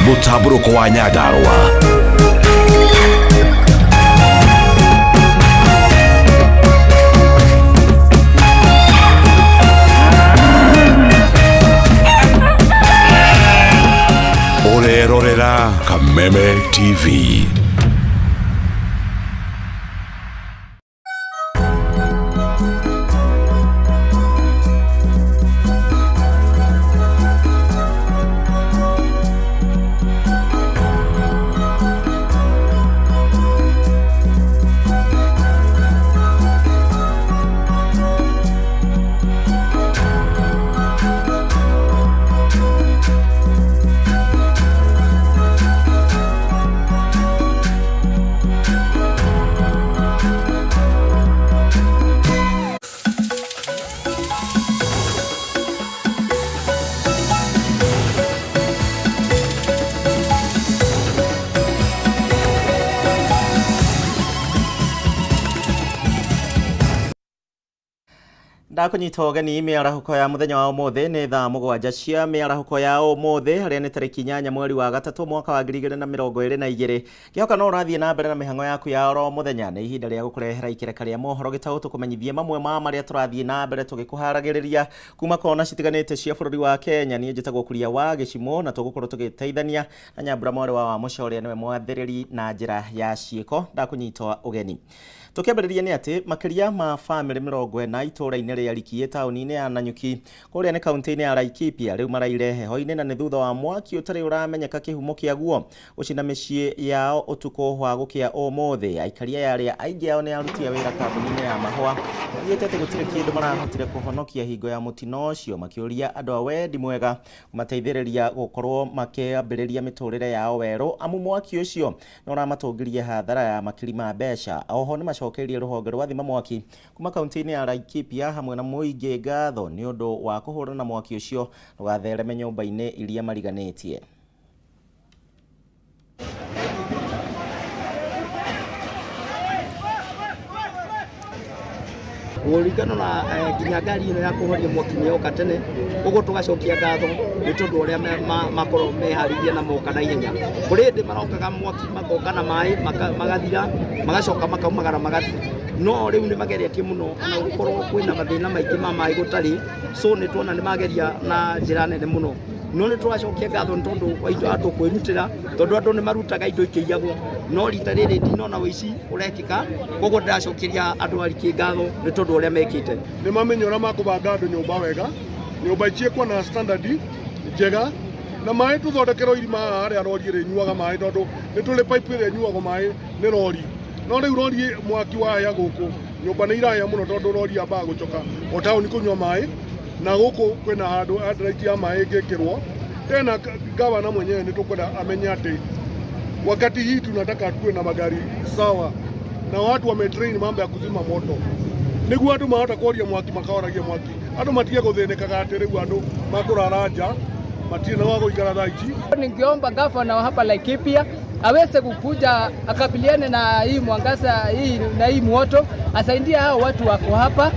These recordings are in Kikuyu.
Mũtambũrũko wa Nyandarũa. Ũrerorera Kameme TV. Ndakunyita ũgeni mĩarahũko ya mũthenya wa ũmũthĩ. Nĩ thaa 7 cia mĩarahũko ya ũmũthĩ, harĩa nĩ tarĩki 8 mweri wa gatatũ mwaka wa 2022. Ngĩhoka no ũrathiĩ na mbere na mĩhang'o yaku ya oro mũthenya. Nĩ ihinda rĩa gũkũrehera ikereka rĩa mohoro gĩtaũ, tũkũmenyithie mamwe ma marĩa tũrathiĩ na mbere tũgĩkũharagĩrĩria kuma kona citiganĩte cia bũrũri wa Kenya. Niĩ njĩtagwo Kuria wa Gĩcimũ, na tũgũkorwo tũgĩteithania na Nyambura mwarĩ wa Wamũca, ũrĩa nĩwe mwathĩrĩri na njĩra ya ciĩko. Ndakunyita ũgeni. Tũkĩambĩrĩria nĩ atĩ makĩria ma bamĩrĩ 40 itũũra-inĩ rĩa Rikiĩ, taũni-inĩ ya Nanyuki, kũrĩa nĩ kaunti-inĩ ya Laikipia, rĩu maraire heho-inĩ, na nĩ thutha wa mwaki ũtarĩ ũramenyeka kĩhumo kĩaguo gũcina mĩciĩ yao ũtukũ wa gũkĩa ũmũthĩ. Aikari aya, arĩa aingĩ ao nĩ aruti a wĩra kambuni-inĩ ya mahũa, maugĩte atĩ gũtirĩ kĩndũ marahotire kũhonokia hingo ya mũtino ũcio, makĩũria andũ a wendi mwega kũmateithĩrĩria gũkorwo makĩambĩrĩria mĩtũrĩre yao werũ, amu mwaki ũcio nĩ ũramatũngirie hathara ya makiri ma mbeca. Oho nĩ macokeirie rũhonge rwa thima mwaki kuma kaunti-inĩ ya Laikipia hamwe na mũingĩ ngatho nĩ ũndũ wa kũhũrana na mwaki ũcio ndũgathereme nyũmba-inĩ iria mariganĩtie. Kũringana na nginya ngari ĩno ya kũhoria mwaki nĩ yoka tene, koguo tũgacokia ngatho nĩ tondũ ũrĩa makorwo meharĩirie na moka na ihenya. Kũrĩ hĩndĩ marokaga mwaki makoka na maĩ magathira, magacoka makaumagara magathiĩ, no rĩu nĩ mageretie mũno ona gũkorwo kwĩna mathĩna maingĩ ma maĩ gũtarĩ, so nĩ tuona nĩ mageria na njĩra nene mũno. No nĩ tũracokia ngatho nĩ tondũ wa indo andũ kwĩrutĩra, tondũ andũ nĩ marutaga indo ikĩiyagwo, no rita rĩrĩ ndinona ũici ũrekĩka, koguo ndĩracokeria andũ a Rikĩ ngatho nĩ tondũ ũrĩa mekĩte. Nĩ mamenya ũrĩa makũbanga andũ nyũmba wega, nyũmba ciĩkwo na standard njega, na maĩ tũthondekerwo irima haha harĩa rori ĩrĩnyuaga maĩ, tondũ nĩ tũrĩ pipe ĩrĩa ĩnyuagwo maĩ nĩ rori. No rĩu rori mwaki wahĩa gũkũ, nyũmba nĩ irahĩa mũno, tondũ rori yambaga gũcoka o taũni kũnyua maĩ, na gũkũ kwĩna handũ adreti ya maĩ ĩngĩkĩrwo. Tena gavana mwenyewe nĩ tũkwenda amenye atĩ wakati hii tunataka tuwe na magari sawa na watu wametrain mambo ya kuzima moto, nĩguo andũ mahota kũhoria mwaki, makahoragia mwaki, andũ matige gũthĩnĩkaga atĩ rĩu andũ makũrara nja, matirĩ na wa gũikara thaa ici. Ningeomba gavana wa hapa Laikipia aweze kukuja akabiliane na hii mwangaza hii na hii moto, asaidie hao watu wako hapa,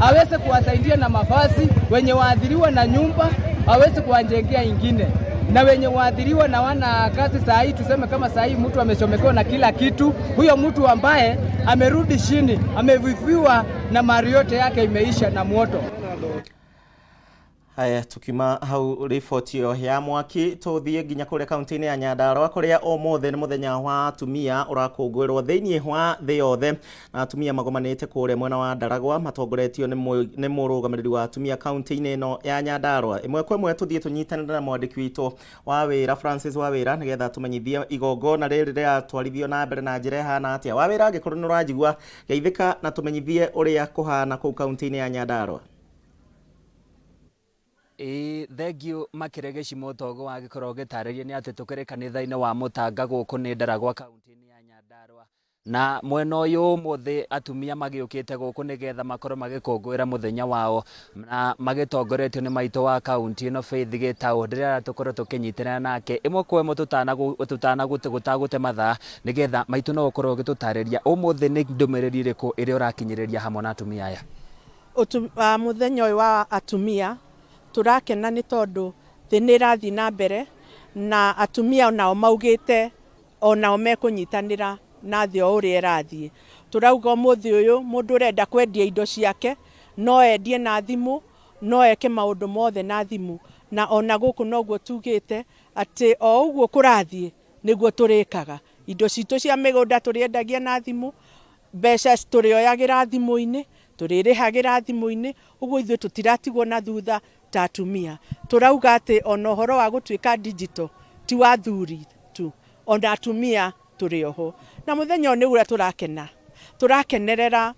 aweze kuwasaidia na mavazi, wenye waathiriwa na nyumba aweze kuwajengea ingine, na wenye waathiriwa na wana kazi saa hii, tuseme kama saa hii mtu amechomekewa na kila kitu, huyo mtu ambaye amerudi chini, ameviviwa na mali yote yake imeisha na moto. Haya, tukiuma hau riboti ĩyo ya mwaki, tũthiĩ nginya kũrĩa kaunti-inĩ ya Nyandarũa, kũrĩa ũmũthĩ nĩ mũthenya wa atumia ũrakũngũĩrwo thĩinĩ wa thĩ yothe, na atumia magomanĩte kũrĩa mwena wa Ndaragwa matongoretio nĩ mũrũgamĩrĩri wa atumia kaunti-inĩ ĩno ya Nyandarũa. Ĩmwe kwa ĩmwe tũthiĩ tũnyitanĩre na mwandĩki witũ wa wĩra Francis Wawĩra, nĩgetha tũmenyithie igongona rĩrĩ rĩratwarithio na mbere na njĩra ĩhana atĩa. Wawĩra, angĩkorwo nĩ ũranjigua, geithĩka na tũmenyithie ũrĩa kũhana kũu kaunti-inĩ ya Nyandarũa. Ĩĩ, thengiũ makĩria gĩcimo toguo wagĩkorwo ũgĩtarĩria nĩ atĩ tũkĩrĩ kanitha-inĩ wa Mũtanga gũkũ nĩ Ndaragwa kaunti-inĩ ya Nyandarũa. Na mwena ũyũ ũmũthĩ atumia magĩũkĩte gũkũ nĩgetha makorwo magĩkũngũĩra mũthenya wao, na magĩtongoretio nĩ maitũ wa kaunti ĩno Faith Gĩtaũ. Ndĩrera tũkorwo tũkĩnyitanĩra nake ĩmwe kwa ĩmwe tũtanagũte mathaa, nĩgetha maitũ no ũkorwo ũgĩtũtarĩria ũmũthĩ nĩ ndũmĩrĩri ĩrĩkũ ĩrĩa ũrakinyĩrĩria hamwe na atumia aya. Mũthenya ũyũ wa atumia tũrakena nĩ tondũ thĩ nĩ ĩrathiĩ na mbere. Na atumia nao maugĩte onao mekũnyitanĩra na thĩ o ũrĩa ĩrathiĩ. Tũrauga ũmũthĩ ũyũ mũndũ ũrenda kwendia indo ciake no endie na thimũ, no eke maũndũ mothe na thimũ. Na ona gũkũ noguo tugĩte atĩ o ũguo kũrathiĩ nĩguo tũrĩkaga. Indo citũ cia mĩgũnda tũrĩendagia na thimũ, mbeca tũrĩoyagĩra thimũ-inĩ, tũrĩrĩhagĩra thimũ-inĩ, ũguo ithuĩ tũtiratigwo na thutha ta atumia. Tũrauga atĩ ona ũhoro wa gũtuĩka digital ti wa athuri tu, ona atumia tũrĩ oho. Na mũthenya ũyũ nĩ ũrĩa tũrakena, tũrakenerera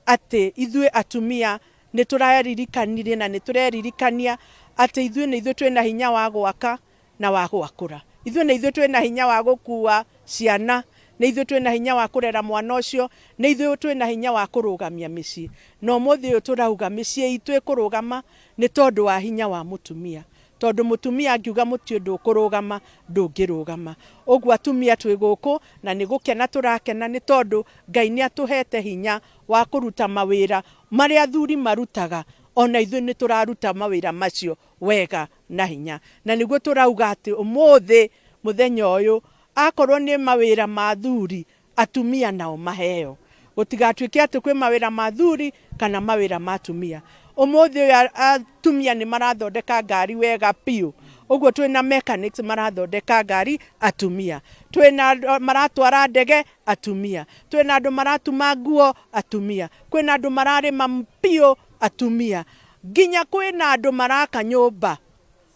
atĩ ithuĩ atumia nĩ tũraririkanirie na nĩ tũreririkania atĩ ithuĩ nĩ ithuĩ twĩna hinya wa gwaka na wa gwakũra. Ithuĩ nĩ ithuĩ twĩna hinya wa gũkua ciana, nĩ ithuĩ twĩna hinya wa kũrera mwana ũcio, nĩ ithuĩ twĩna hinya wa kũrũgamia mĩciĩ. Na ũmũthĩ ũyũ tũrauga mĩciĩ itũ ĩkũrũgama nĩ tondũ wa hinya wa mũtumia. Tondũ mũtumia angiuga mũtĩ ndũkũrũgama, ndũngĩrũgama. Ũguo atumia twĩ gũkũ na nĩ gũkena tũrakena nĩ tondũ Ngai nĩ atũhete hinya wa kũruta mawĩra marĩa athuri marutaga, ona ithuĩ nĩ tũraruta mawĩra macio wega na hinya. Na nĩguo tũrauga atĩ ũmũthĩ mũthenya ũyũ akorwo nĩ mawĩra ma athuri, atumia nao maheo. Gũtigatuĩke atĩ kwĩ mawĩra ma athuri kana mawĩra ma atumia. Ũmũthĩ ũyũ atumia nĩ marathondeka ngari wega biũ. Ũguo twĩna mechanics marathondeka ngari atumia, twĩna andũ maratwara ndege atumia, twĩna andũ maratuma nguo atumia, kwĩna andũ mararĩma biũ atumia, nginya kwĩna andũ maraka nyũmba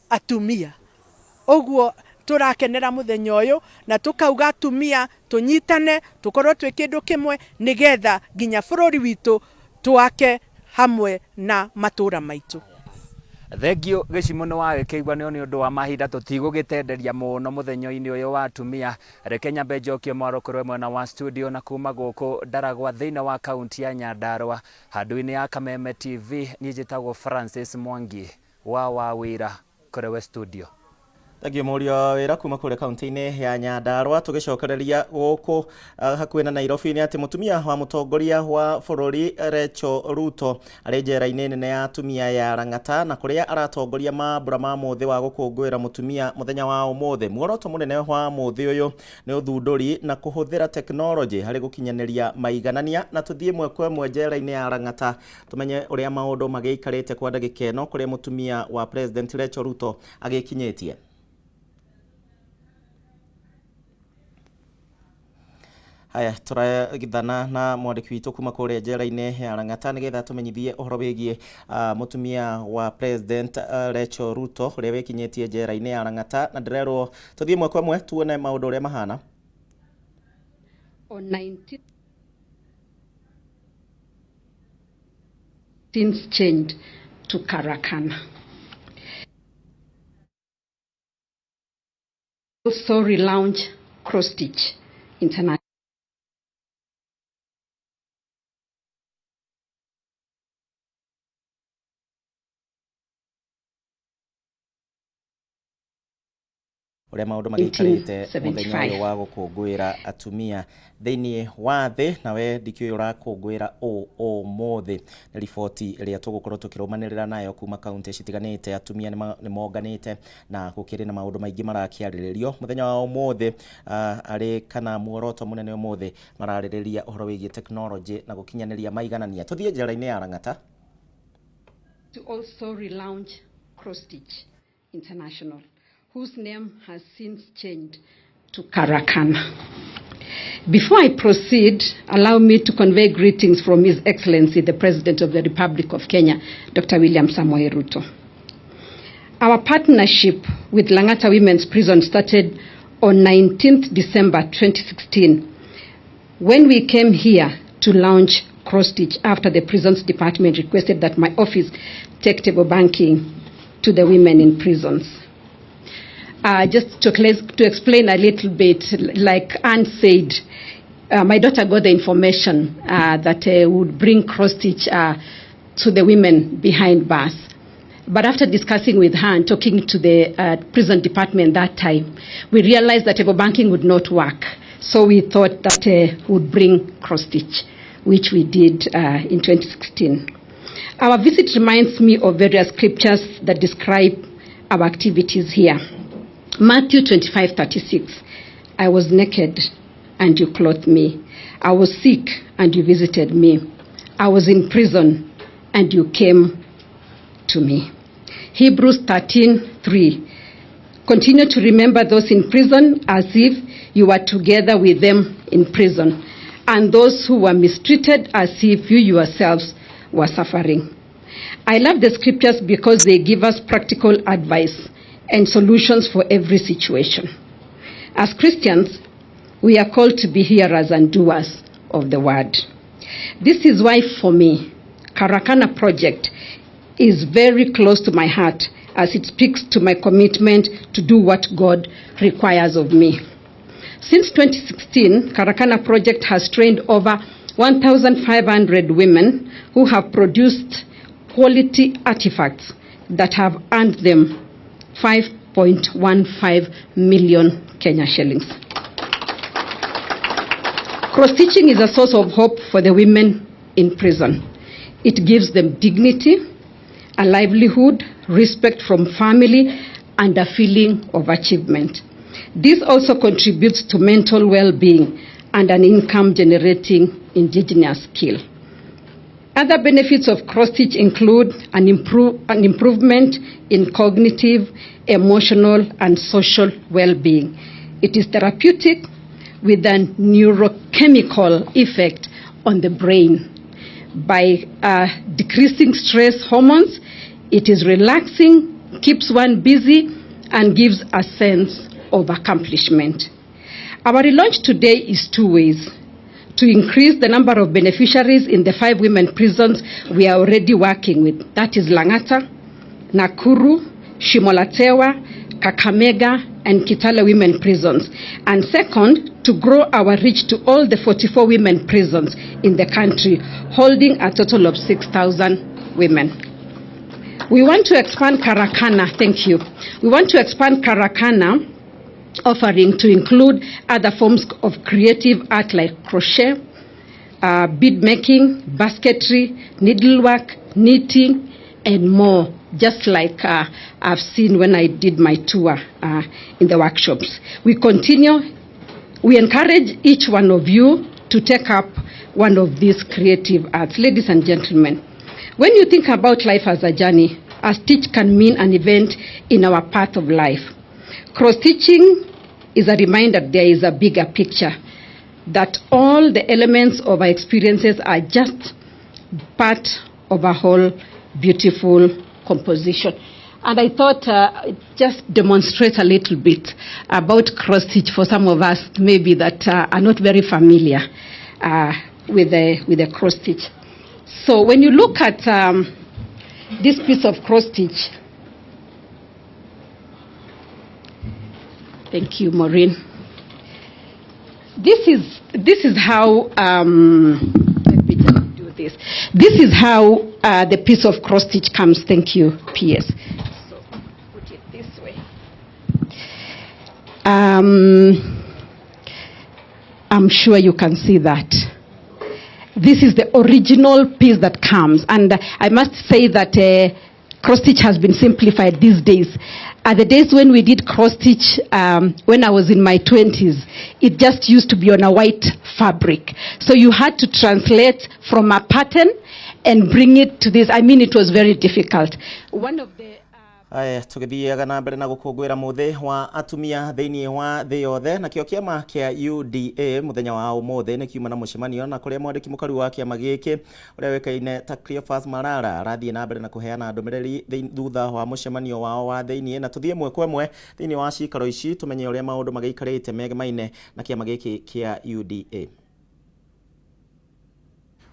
atumia. Ũguo tũrakenera mũthenya ũyũ na tũkauga atumia tũnyitane, tũkorwo twĩ kĩndũ kĩmwe nĩgetha nginya bũrũri witũ twake hamwe na matũra maitũ. Thengio gĩcimo nĩ wagĩkĩigua nĩ ũndũ wa mahinda tũtigũgĩtenderia mũno mũthenya-inĩ ũyũ wa atumia. Reke nyambe njokie mwaro kũrĩ mwena wa studio na kuma gũkũ Ndaragwa thĩinĩ wa kaunti ya Nyandarua handũ-inĩ ya Kameme TV. Niĩ njĩtagwo Francis Mwangi wa wĩra kũrĩ we studio. Thengio mũrio wĩra kuma kũrĩa kaunti-inĩ ya Nyandarua. Tũgĩcokereria gũkũ hakuhĩ na Nairobi nĩ atĩ mũtumia wa mũtongoria wa bũrũri Rachel Ruto arĩ njera-inĩ nene ya atumia ya Lang'ata, na kũrĩa aratongoria mambura ma mũthĩ wa gũkũngũĩra mũtumia mũthenya wa ũmũthĩ. Muoroto mũnene wa mũthĩ ũyũ nĩ ũthundũri na kũhũthĩra tekinoronjĩ harĩ gũkinyanĩria maiganania. Na tũthiĩ ĩmwe kwa ĩmwe njera-inĩ ya Lang'ata tũmenye ũrĩa maũndũ magĩikarĩte kwa ndagĩka ĩno, kũrĩa mũtumia wa President Rachel Ruto agĩkinyĩtie. Haya, tũragithana na mwandĩki witũ kuma kũrĩa njera-inĩ ya Lang'ata nĩgetha tũmenyithie ũhoro wĩgiĩ mũtumia wa President Rachel Ruto ũrĩa wĩkinyĩtie njera-inĩ ya Lang'ata, na ndĩrerwo tũthiĩ ĩmwe kwa ĩmwe tuone maũndũ ũrĩa mahana. On 19 since changed to Karakana. Also relaunch Cross Stitch International. Ũrĩa maũndũ magĩikarĩte mũthenya ũyũ wa gũkũngũĩra atumia thĩinĩ wa thĩ, nawe ndikĩũĩ ũrakũngũĩra ũmũthĩ. Nĩ riboti ĩrĩa tũgũkorwo tũkĩrũmanĩrĩra nayo kuma kaunti citiganĩte. Atumia nĩ monganĩte na gũkĩrĩ na maũndũ maingĩ marakĩarĩrĩrio mũthenya wa ũmũthĩ, arĩ kana muoroto mũnene ũmũthĩ mararĩrĩria ũhoro wĩgiĩ tekinoronjĩ na gũkinyanĩria maiganania. Tũthiĩ njera-inĩ ya Lang'ata. To also relaunch Cross Stitch International, whose name has since changed to Karakana. Before I proceed, allow me to convey greetings from His Excellency, the President of the Republic of Kenya, Dr. William Samoei Ruto. Our partnership with Lang'ata Women's Prison started on 19th December 2016, when we came here to launch Cross Stitch after the prisons department requested that my office take table banking to the women in prisons. Just to explain a little bit, like Anne said, my daughter got the information that would bring Cross Stitch to the women behind bars. But after discussing with her and talking to the prison department that time, we realized that table banking would not work. So we thought that would bring Cross Stitch, which we did in 2016. Our visit reminds me of various scriptures that describe our activities here. Matthew 25:36, I was naked and you clothed me. I was sick and you visited me. I was in prison and you came to me. Hebrews 13:3, continue to remember those in prison as if you were together with them in prison, and those who were mistreated as if you yourselves were suffering. I love the scriptures because they give us practical advice and solutions for every situation. As Christians, we are called to be hearers and doers of the word. This is why, for me, Karakana Project is very close to my heart, as it speaks to my commitment to do what God requires of me. Since 2016, Karakana Project has trained over 1,500 women who have produced quality artifacts that have earned them 5.15 million Kenya shillings. Cross-stitching is a source of hope for the women in prison. It gives them dignity, a livelihood, respect from family, and a feeling of achievement. This also contributes to mental well-being and an income-generating indigenous skill. Other benefits of cross-stitch include an improvement in cognitive, emotional, and social well-being. It is therapeutic with a neurochemical effect on the brain. By decreasing stress hormones, it is relaxing, keeps one busy, and gives a sense of accomplishment. Our relaunch today is two ways: to increase the number of beneficiaries in the 5 women prisons we are already working with. That is Langata, Nakuru, Shimolatewa, Kakamega, and Kitale women prisons. And second, to grow our reach to all the 44 women prisons in the country, holding a total of 6,000 women. We want to expand Karakana, thank you. We want to expand Karakana offering to include other forms of creative art like crochet, bead making, basketry, needlework, knitting, and more, just like I've seen when I did my tour in the workshops. We encourage each one of you to take up one of these creative arts. Ladies and gentlemen, when you think about life as a journey, a stitch can mean an event in our path of life. Cross-stitching is a reminder there is a bigger picture, that all the elements of our experiences are just part of a whole beautiful composition. And I thought just demonstrate a little bit about cross-stitch for some of us maybe that are not very familiar with the cross-stitch. So when you look at this piece of cross-stitch, thank you, Maureen. This is how, let me just do this. This is how the piece of cross stitch comes. Thank you, PS. So put it this way. I'm sure you can see that. This is the original piece that comes. And I must say that cross stitch has been simplified these days. At the days when we did cross stitch, when I was in my 20s, it just used to be on a white fabric. So you had to translate from a pattern and bring it to this. I mean, it was very difficult. One of the Aya tugithiaga na mbere na gukungwira muthi wa atumia thiini wa thi yothe na kio kiama kia UDA muthenya wa umuthi ni kiuma na mucemanio na kuria mwandiki mukaru wa kiama giki uria wikaine ta Cleophas Malala arathie na mbere na kuheana ndumiriri thutha wa mucemanio wao wa thiini na tuthie mwe kwa mwe thiini wa cikaro ici tumenye uria maundu magiikarite megemaine na kiama giki kia UDA.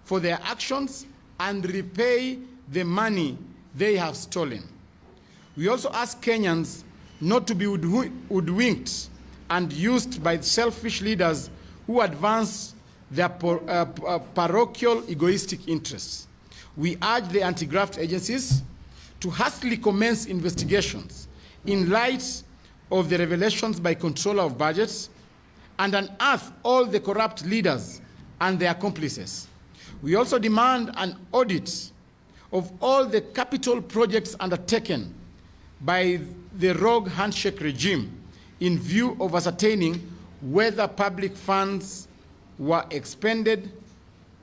For their actions and repay the money they have stolen. We also ask Kenyans not to be hoodwinked and used by selfish leaders who advance their parochial egoistic interests. We urge the anti-graft agencies to hastily commence investigations in light of the revelations by Controller of Budgets and unearth all the corrupt leaders and their accomplices. We also demand an audit of all the capital projects undertaken by the rogue handshake regime in view of ascertaining whether public funds were expended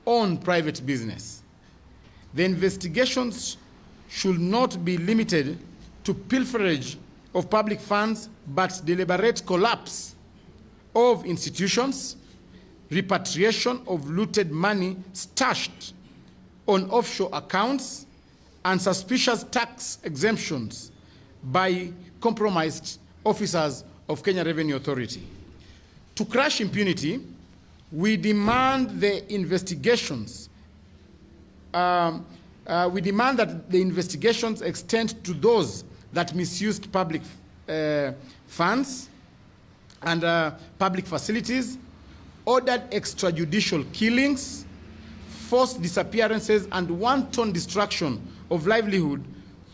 on private business. The investigations should not be limited to pilferage of public funds, but deliberate collapse of institutions, repatriation of looted money stashed on offshore accounts, and suspicious tax exemptions by compromised officers of Kenya Revenue Authority. To crush impunity, we demand the investigations. We demand that the investigations extend to those that misused public funds and public facilities, ordered extrajudicial killings, forced disappearances, and wanton destruction of livelihood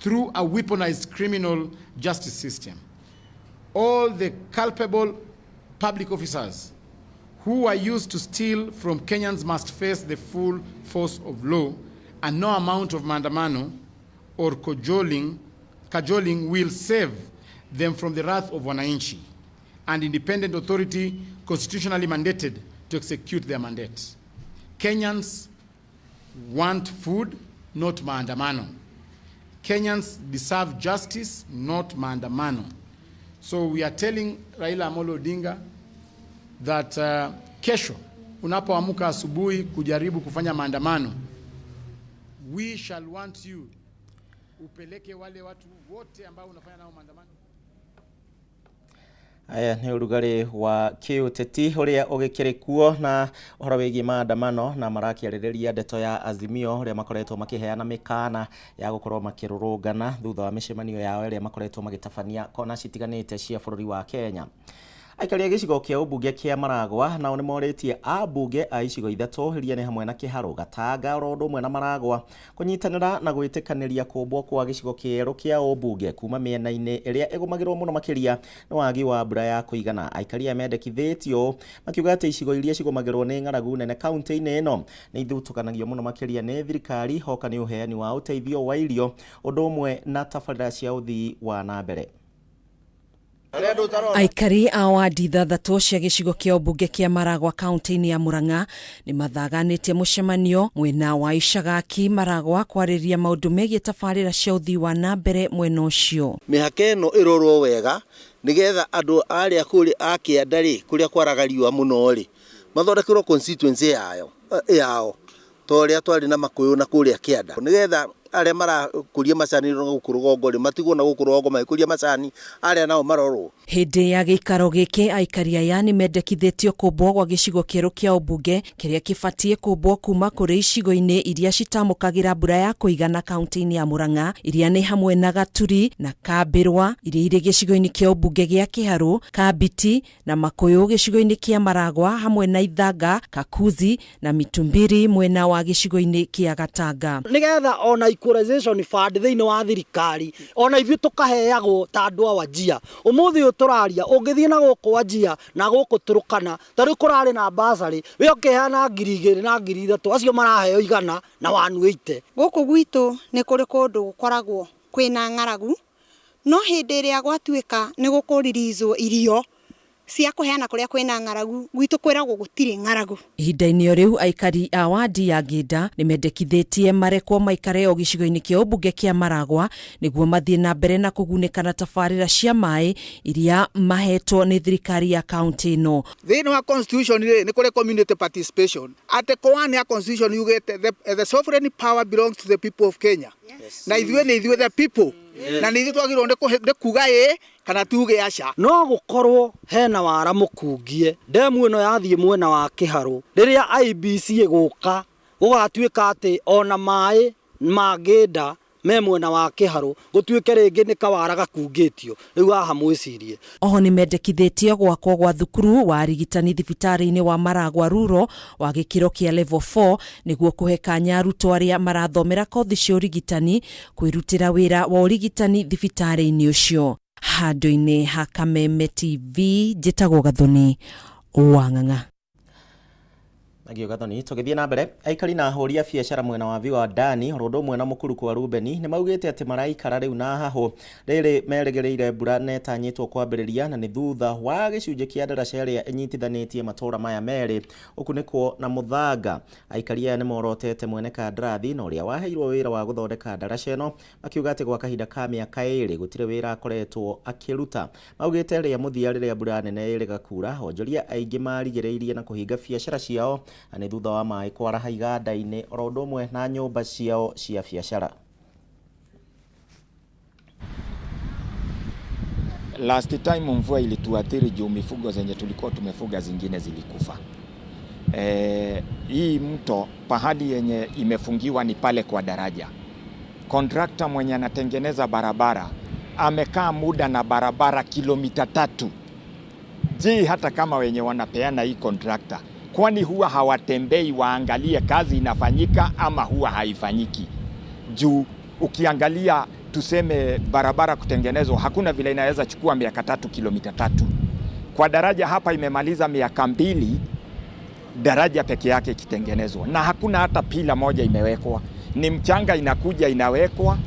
through a weaponized criminal justice system. All the culpable public officers who are used to steal from Kenyans must face the full force of law, and no amount of maandamano or cajoling will save them from the wrath of wananchi and independent authority constitutionally mandated to execute their mandate. Kenyans want food, not maandamano. Kenyans deserve justice, not maandamano. So we are telling Raila Amolo Odinga that kesho unapoamka asubuhi kujaribu kufanya maandamano, we shall want you upeleke wale watu wote ambao unafanya nao maandamano. Aya nĩ ũrugarĩ wa kĩũteti ũrĩa ũgĩkĩrĩ kuo na ũhoro wĩgiĩ maandamano na marakĩarĩrĩria ndeto ya Azimio ũrĩa makoretwo makĩheana mĩkana ya gũkorwo makĩrũrũngana thutha wa mĩcemanio yao ĩrĩa makoretwo magĩtabania kona citiganĩte cia bũrũri wa Kenya. Aikari a gĩcigo kĩa ũmbunge kĩa Maragwa nao nĩmorĩtie ambunge a icigo ithatũ iria nĩ hamwe na Kĩharũ, Gatanga oro ũndũ ũmwe na Maragwa kũnyitanĩra na gwĩtĩkanĩria kũmbwo kwa gĩcigo kĩerũ kĩa ũmbunge kuma mĩena-inĩ ĩrĩa ĩgũmagĩrwo mũno makĩria nĩ wagi wa mbura ya kũigana. Aikari aya mendekithĩtio makiuga atĩ icigo iria cigũmagĩrwo nĩ ng'aragu nene kaunti-inĩ ĩno nĩ ithutũkanagio mũno makĩria nĩ thirikari hoka nĩ ũheani wa ũteithio wa irio ũndũ ũmwe na tabarĩra cia ũthii wa na mbere. Aikari a wadi ithathatũ cia gĩcigo kĩa ũmbunge kĩa Maragwa kaunti-inĩ ya Murang'a nĩ mathaganĩtie mũcemanio mwena wa Icagaki Maragwa kwarĩrĩria maũndũ megiĩ tabarĩra cia ũthii wa na mbere mwena ũcio. Mĩhaka ĩno ĩrorwo wega nĩgetha andũ arĩa kũrĩ a kĩanda rĩ kũrĩa kwaraga riũa mũno rĩ mathondekerwo constituency yao ta ũrĩa twarĩ na Makũyũ na kũrĩa kĩanda nĩgetha arĩa marakũria macani na gũkũ rũgongo rĩ matigwo na gũkũ rũgongo magĩkũria macani arĩa nao marorwo. Hĩndĩ ya gĩikaro gĩkĩ aikari aya nĩ mendekithĩtio kũmbwo gwa gĩcigo kĩerũ kĩa ũmbunge kĩrĩa kĩbatiĩ kũmbwo kuma kũrĩ icigo-inĩ iria citamũkagĩra mbura ya kũigana kaunti-inĩ ya Murang'a iria nĩ hamwe na Gaturi na Kambĩrwa iria irĩ gĩcigo-inĩ kĩa ũmbunge gĩa Kĩharũ, Kambiti na Makũyũ gĩcigo-inĩ kĩa Maragwa hamwe na Ithanga, Kakuzi na Mitumbiri mwena wa gĩcigo-inĩ kĩa Gatanga. Nĩgetha ona equalization fund thĩinĩ wa thirikari ona ithuĩ tũkaheagwo ta andũ a Wajir. Ũmũthĩ ũyũ tũraria ũngĩthiĩ na gũkũ Wajir na gũkũ Turkana ta rĩu kũrarĩ na bursary we ũkĩheana 2,000 na 3,000 acio maraheo 100 na 180. Gũkũ gwitũ nĩ kũrĩ kũndũ gũkoragwo kwĩna ng'aragu no hĩndĩ ĩrĩa gwatuĩka nĩ gũkũririzwo irio cia kũheana kũrĩa kwĩna ng'aragu gwitũ kwĩragwo gũtirĩ ng'aragu. Ihinda-inĩ o rĩu aikari a wadi ya Ngĩnda nĩ mendekithĩtie marekwo maikare o gĩcigo-inĩ kĩa ũmbunge kĩa Maragwa nĩguo mathiĩ na mbere na kũgunĩka na tabarĩra cia maĩ iria mahetwo nĩ thirikari ya kaunti ĩno. Thĩinĩ wa constitution rĩ nĩ kũrĩ community participation. Article 1 ya constitution yugĩte the sovereign power belongs to the people of Kenya. Yes. Na ithuĩ nĩ ithuĩ the people. Yes. Na nĩ ithuĩ twagĩrĩirwo nĩ kuga ĩ kana tuge aca. No gũkorwo hena wara mũkungie ndemu ĩno yathiĩ mwena wa Kĩharũ rĩrĩa IBC ĩgũka gũgatuĩka atĩ ona maĩ ma Ngĩnda me mwena wa Kĩharũ gũtuĩke rĩngĩ nĩ kawara gakungĩtio rĩu haha mwĩcirie. Oho nĩ mendekithĩtie gwakwo gwa thukuru wa arigitani thibitarĩ-inĩ wa Maragwa Rural wa gĩkĩro kĩa level 4 nĩguo kũhe kanya arutwo arĩa marathomera kothi cia ũrigitani kwĩrutĩra wĩra wa ũrigitani thibitarĩ-inĩ ũcio. Handũ-inĩ ha Kameme TV njĩtagwo Gathoni wa Ng'ang'a. Thengio Gathoni. Tũgĩthiĩ na mbere, aikari na ahũri a biacara mwena wa Viwandani oro ũndũ ũmwe na mũkuru kwa Rubeni nĩ maugĩte atĩ maraikara rĩu na hahũ rĩrĩ merĩgĩrĩire mbura na ĩtanyĩtwo kwambĩrĩria, na nĩ thutha wa gĩcunjĩ kĩa ndaraca ĩrĩa ĩnyitithanĩtie matũũra maya merĩ ũkunĩkwo na mũthanga. Aikari aya nĩ morotete mwene kandarathi na ũrĩa waheirwo wĩra wa gũthondeka ndaraca ĩno, makiuga atĩ gwa kahinda ka mĩaka 2 gũtirĩ wĩra akoretwo akĩruta. Maugĩte rĩa mũthia rĩrĩa mbura nene ĩrĩga kura, onjoria aingĩ marigĩrĩirie na kũhinga biacara ciao, na nĩ thutha wa maĩ kwaraha iganda-inĩ oro ũndũ ũmwe na nyũmba ciao cia biacara. Last time mvua ilituathiri juu mifugo zenye tulikuwa tumefuga zingine zilikufa. Hii mto pahali yenye imefungiwa ni pale kwa daraja. Kontrakta mwenye anatengeneza barabara amekaa muda na barabara kilomita 3. Je, hata kama wenye wanapeana hii kontrakta, kwani huwa hawatembei waangalie kazi inafanyika ama huwa haifanyiki? Juu ukiangalia tuseme barabara kutengenezwa, hakuna vile inaweza chukua miaka 3 kilomita 3. Kwa daraja hapa imemaliza miaka 2 daraja peke yake ikitengenezwa, na hakuna hata pila moja imewekwa. Ni mchanga inakuja inawekwa,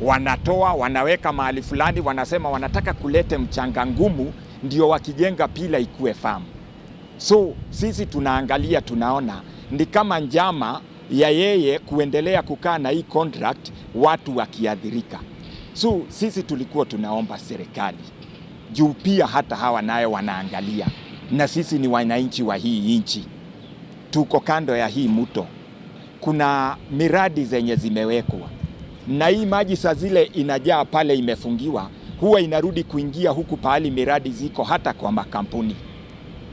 wanatoa wanaweka mahali fulani, wanasema wanataka kulete mchanga ngumu ndio wakijenga pila ikue famu. So sisi tunaangalia tunaona ni kama njama ya yeye kuendelea kukaa na hii contract, watu wakiathirika. So sisi tulikuwa tunaomba serikali juu pia hata hawa nayo wanaangalia, na sisi ni wananchi wa hii nchi, tuko kando ya hii mto, kuna miradi zenye zimewekwa, na hii maji saa zile inajaa pale imefungiwa, huwa inarudi kuingia huku pahali miradi ziko, hata kwa makampuni.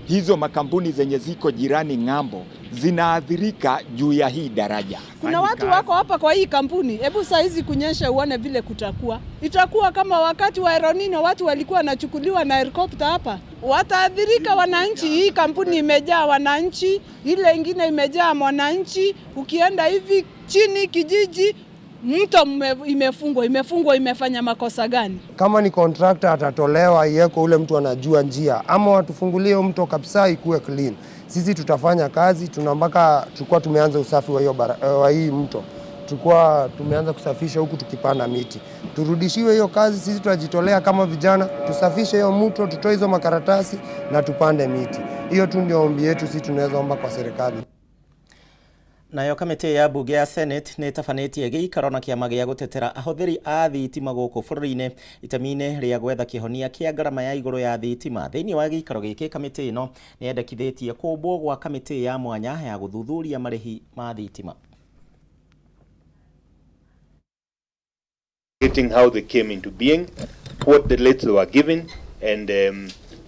Hizo makampuni zenye ziko jirani ng'ambo zinaathirika juu ya hii daraja. Kuna watu wako hapa kwa hii kampuni, hebu saa hizi kunyesha uone vile kutakuwa. Itakuwa kama wakati wa El Nino, watu walikuwa wanachukuliwa na helikopta hapa. Wataathirika wananchi. Hii kampuni imejaa wananchi, ile ingine imejaa mwananchi. Ukienda hivi chini kijiji, mto imefungwa, imefanya makosa gani? Kama ni contractor atatolewa, iweko ule mtu anajua njia, ama watufungulie mto kabisa ikuwe clean. Sisi tutafanya kazi, tuna mpaka tulikuwa tumeanza usafi wa hiyo wa hii mto. Tulikuwa tumeanza kusafisha huku tukipanda miti. Turudishiwe hiyo kazi, sisi tutajitolea kama vijana, tusafishe hiyo mto, tutoe hizo makaratasi na tupande miti. Hiyo tu ndio ombi yetu sisi tunaweza omba kwa serikali. Nayo kamĩtĩ ya mbunge ya Senate nĩ ĩtabanĩtie gĩikaro na kĩama gĩa gũtetera ahũthĩri a thitima gũkũ bũrũri-inĩ itemi-inĩ rĩa gwetha kĩhonia kĩa ngarama ya igũrũ ya thitima. Thĩinĩ wa gĩikaro gĩkĩ, kamĩtĩ ĩno nĩ yendekithĩtie kũmbwo gwa kamĩtĩ ya mwanya ya gũthuthuria marĩhi ma thitima. How they came into being, what the rates they were given, and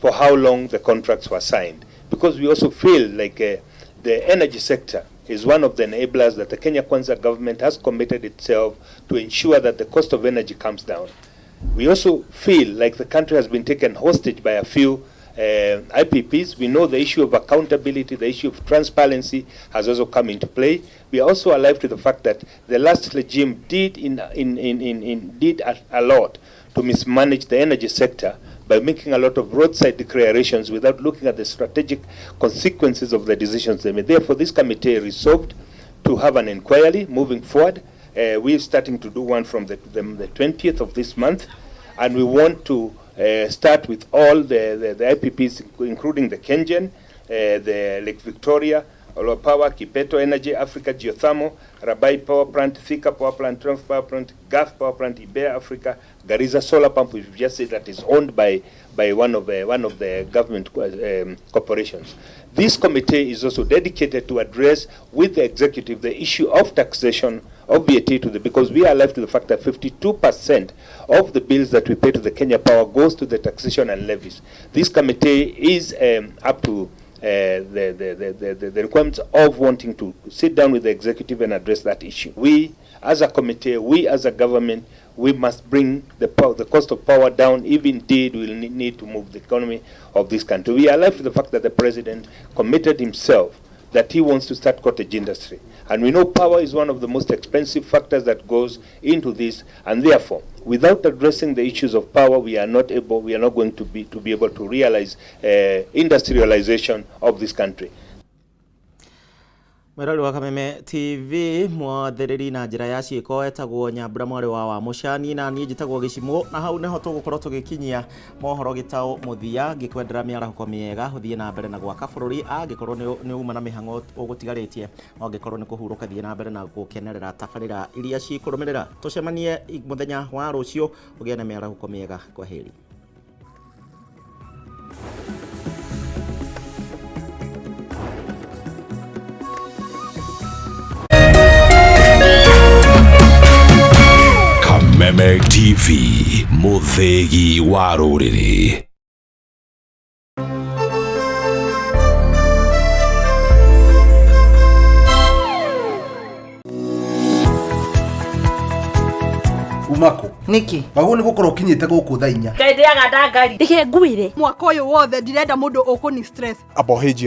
for how long the contracts were signed. Because we also feel like the energy sector is one of the enablers that the Kenya Kwanza government has committed itself to ensure that the cost of energy comes down. We also feel like the country has been taken hostage by a few IPPs. We know the issue of accountability, the issue of transparency has also come into play. We are also alive to the fact that the last regime did a lot to mismanage the energy sector by making a lot of roadside declarations without looking at the strategic consequences of the decisions they made. Therefore, this committee resolved to have an inquiry moving forward. We're starting to do one from the 20th of this month, and we want to start with all the IPPs, including the Kengen, the Lake Victoria, Olo Power, Kipeto Energy, Africa Geothermal, Rabai Power Plant, Thika Power Plant, Triumph Power Plant, Gulf Power Plant, Ibea Africa, Garissa Solar Pump, which we just said that is owned by one of the government corporations. This committee is also dedicated to address with the executive the issue of taxation of VAT to the, because we are alive to the fact that 52% of the bills that we pay to the Kenya Power goes to the taxation and levies. This committee is up to the requirements of wanting to sit down with the executive and address that issue. We as a committee, we as a government, we must bring the cost of power down if indeed we will need to move the economy of this country. We are alive to the fact that the president committed himself that he wants to start cottage industry. And we know power is one of the most expensive factors that goes into this, and therefore, without addressing the issues of power, we are not going to be able to realize industrialization of this country. Mwĩrori wa Kameme TV, mwathĩrĩri na njĩra ya ciĩko etagwo Nyambura mwarĩ wa Wamũcani, na niĩ njĩtagwo Gĩcimũ, na hau nĩho tũgũkorwo tũgĩkinyia mohoro gĩtaũ mũthia. Ngĩkwendera mĩarahũko mĩega, ũthiĩ na mbere na gwaka bũrũri, angĩkorwo nĩ uma na mĩhang'o ũgũtigarĩtie, angĩkorwo nĩ kũhurũka, thiĩ na mbere na gũkenerera tabarĩra iria cikũrũmĩrĩra. Tũcemanie mũthenya wa rũciũ, ũgĩe na mĩarahũko mĩega. Kwa heri. Kameme TV, mũthĩgi wa rũrĩrĩ. Umako niki wagwo nĩ gũkorwo ũkinyĩte gũkũ thaa 4. Ngai ndĩaga ndangari. Reke ngwĩre mwaka ũyũ wothe ndirenda mũndũ ũkũni stress. Amba ũhĩnjio.